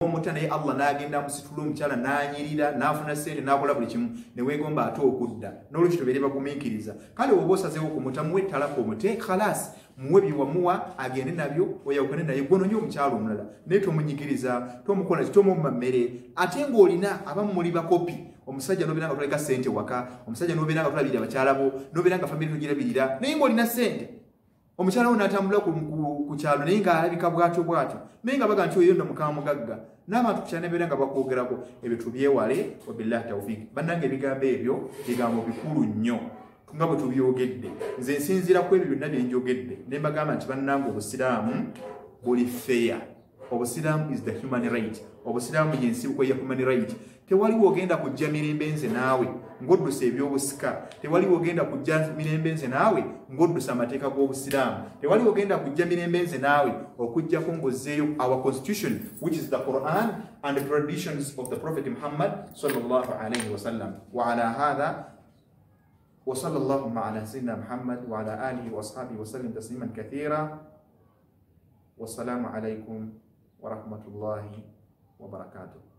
N'omuta, naye Allah n'agenda musitula, omukyala n'anyirira, n'afuna ssente, n'akola buli kimu, ne weegomba ate okudda. N'olwekyo tubeere bagumiikiriza. Kale oba osazeewo okumuta, muwe talaka, omute, khalasi, muwe byewamuwa agende nabyo, oyawukane naye, gwononye omukyala omulala. Naye tomunyigiriza, tomukola, tomumma mmere ate ng'olina. Abamu muli bakopi. Omusajja nobeera nga toleka ssente waka, omusajja nobeera nga tolabirira bakyala bo, nobeera nga famire togirabirira, naye ng'olina ssente. Omukyala wo n'atambula ku kyalo, naye ng'alabika bwatyo bwatyo, naye nga baga nti oyo nno mukama mugagga, n'abantu ku kyalo nebeera nga bakwogerako. Ebyo tubyewale. Wabillahi tawfiiki. Bannange, ebigambo ebyo bigambo bikulu nnyo nga bwe tubyogedde. Nze nsinziira ku ebyo byonna bye njogedde ne mbagamba nti, bannange, obusiraamu buli fair. Obusiraamu is the human right. Obusiraamu yensibuko ya human right. Tewaliwo ogenda kujja mirembe nze naawe ng'oddusa ebyobusika. Tewaliwo ogenda kujja mirembe nze naawe ng'oddusa amateeka g'obusiraamu. Tewaliwo ogenda kujja mirembe nze naawe okuggyako ng'ozzeeyo our constitution, which is the Quran and the traditions of the Prophet Muhammad sallallahu alaihi wasallam. Wa ala hadha, وصلى اللهم على سيدنا محمد وعلى آله وأصحابه وسلم تسليما كثيرا، والسلام عليكم ورحمة الله وبركاته.